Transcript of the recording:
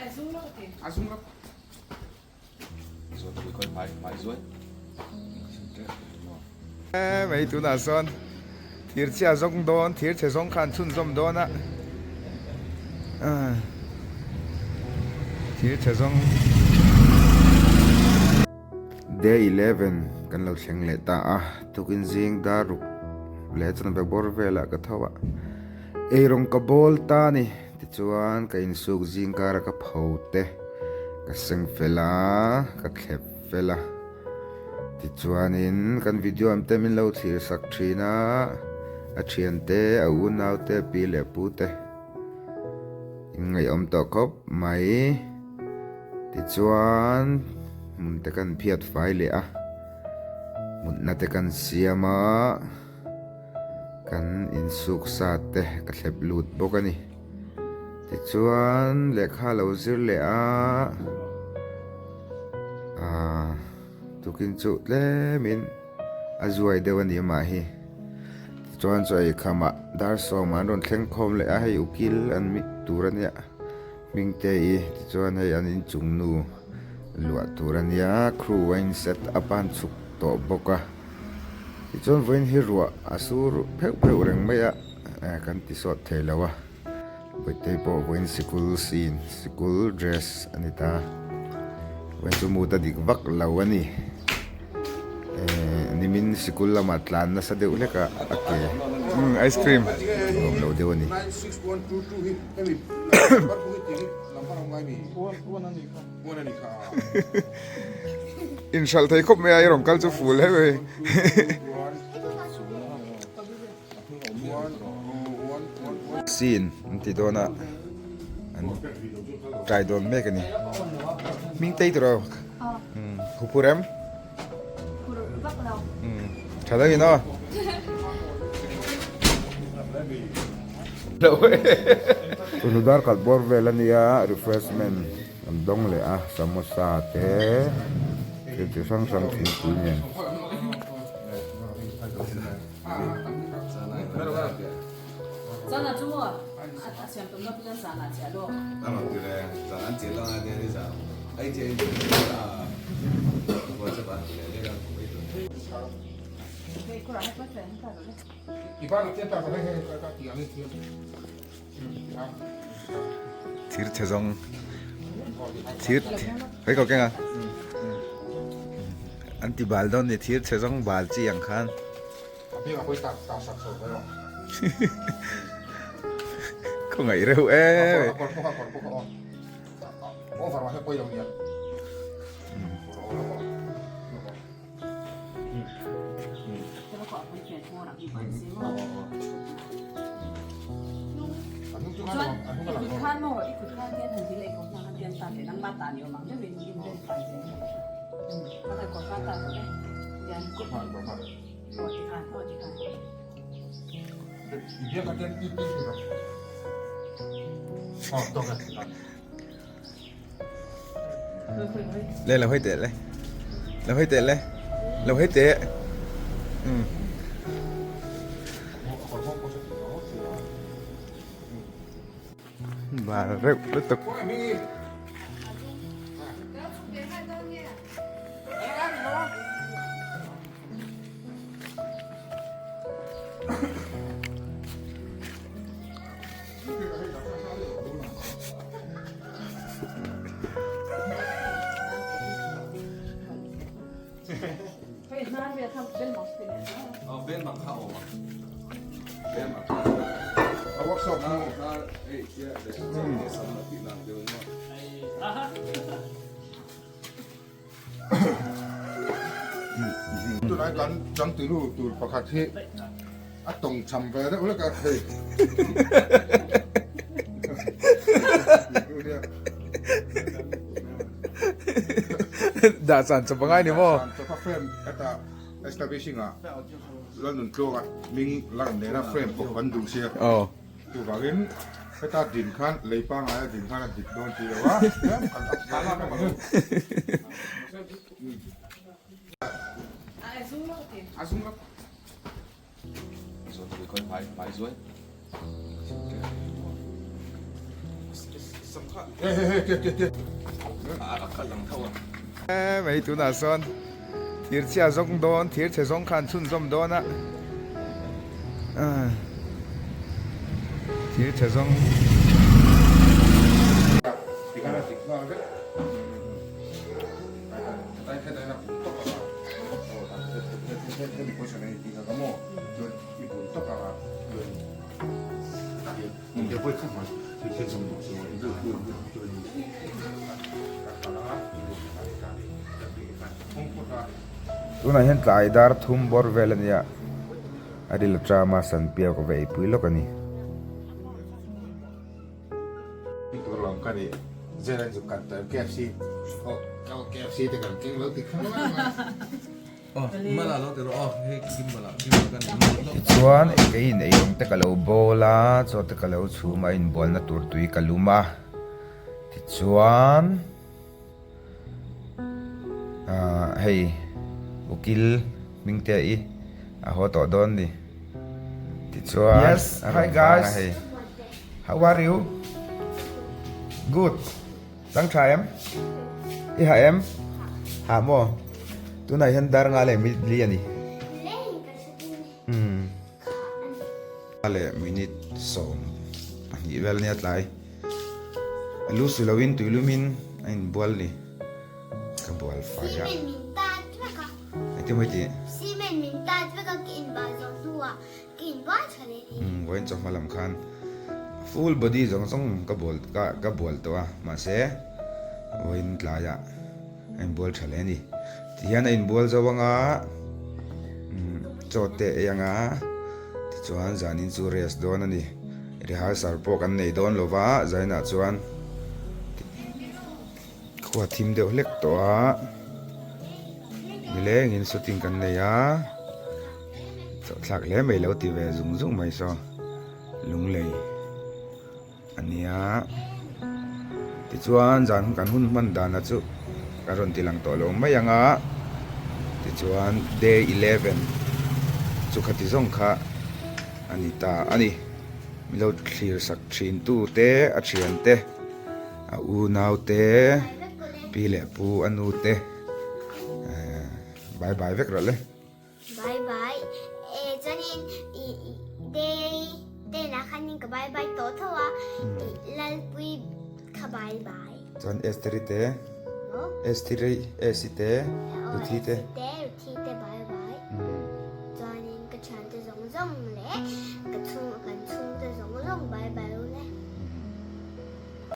Hei tunah sawn thir chhia zawng dawn thir chhe zawng khan chhunzawm dawn a thir chhe zawng. Day 11 kan lo thleng leh ta a tukin zing dar ruk leh chuan be bawr velah ka tho a eirawng ka bawl ta a ni. Tichuan ka insuk zing kara ka pho te ka seng fel a, ka thlep fel a. Tichuanin kan video am te min lo thlir sak thin a, a thian te, a unau te, pi leh pu te in ngaihawm tawh khawp mai. Tichuan hmun te kan phiat fai leh a, mutna te kan siam a. Kan insuk sa te ka thlep lut bawk a ni. Tichuan lehkha lo zir leh a, aaa tukin chu tlemin a zuai deuh a ni amah hi. Tichuan chaw ei khamah dar sawmah an rawn thleng khawm leh a, hei ukil an mit tur a nia Hmingte i tichuan hei an inchung nu luah tur a nia, crew a in set up a an chhuk tawh bawk a. Tichuan vawiin hi ruah a sur pheuh pheuh reng mai a, kan ti sawt thei lo a, Bawihtei pawh vawiin sikul sin, sikul dress a ni ta, vawiin chu mood a dik vak lo a ni, nimin sikul lamah tlan nasa deuh hlek a a ke Ice cream nuam lo deuh a ni. Inhralh thei khawp mai a, i rawn kal chu ful hle mai. Scene an ti dawn a, an try dawn mek a ni. Hming tei tur aw, huphur em? Tha dangin aw. Tunu dar khat bawr vel a nia refreshment. An dawng leh a, samosa te thil chi hrang hrang thingpui nen. Thir chhe zawng thir hei ko keng a an ti bal dawn ni thir chhe zawng bal chi ang khan khawngaih reuh e. Le lo hawi teh le lo hawi teh le lo hawi teh umm bal reuh lutuk. Tunah kan changtunu tur pakhat hi a tawng cham ve deuh hlek a hei. Dah chan chawp angai ni maw? Dah chan chawp a frame heta establishing ah Lalnuntluanga hming lang nena frame pawh kan duh sia. Chuvangin heta din khan lei pangngaia din khan a dik dawn si lo a, tlem kan up ve hlek ang. Hei tunah sawn thir chhia zawng dawn thir chhe zawng khan chhunzawm dawn a thir chhe zawng. Tunah hian tlai dar thum bawr vel a nia a ril a tram a sanpiau ka va eipui lawk a ni. Tichuan keiin eirawng te ka lo bawl a, chaw te ka lo chhum a, inbualna tur tui ka lum a. Tichuan ah hei ukil hming te i a haw tawh dawn ni. Tichuan Yes, a hi rawn vang a guys. hei. How are you? Good. Tang tha em? I ha em? Ha maw? Tunah hian dar nga leh minute li a ni. Umm. Leh minute 12 vel nia tlai. A lu su loin tui lumin a inbual ni. Ka bual fai a. Cement min tat vek a. Engtin maw i tih? Cement min tat vek a ka inbah zawh hnuah Ka inbual tha leh ni. Umm vawiin chawhma lam khan full body zawng zawng ka bual ka ka bual tawh a mahse vawiin tlaiah a inbual tha leh a ni. Tihian a inbual zo anga umm chaw te ei anga tichuan zanin chu rest dawn a ni. Rehearsal pawh kan nei dawn lo va zainah chuan khua thim deuh hlek tawh a nilengin shooting kan nei a. Chawhthlak hle mai lo ti ve zung zung mai saw lunglei a nia tichuan zan kan hun hman dana chu ka rawn ti lang tawh lo mai ang a tichuan day 11 chu khati zawng kha a ni ta a ni milo thlir sak thin tu te a thian te a unau te pi leh pu a nu te eh bye bye vek rawh le. Bye bye e chuanin i day ten ah khanin ka bye bye tawh tho a i lalpui kha bye bye. Chuan Esther-i te Esther-i Esi te Ruthi te te Ruthi te bye bye chuanin ka thiante zawng zawng leh.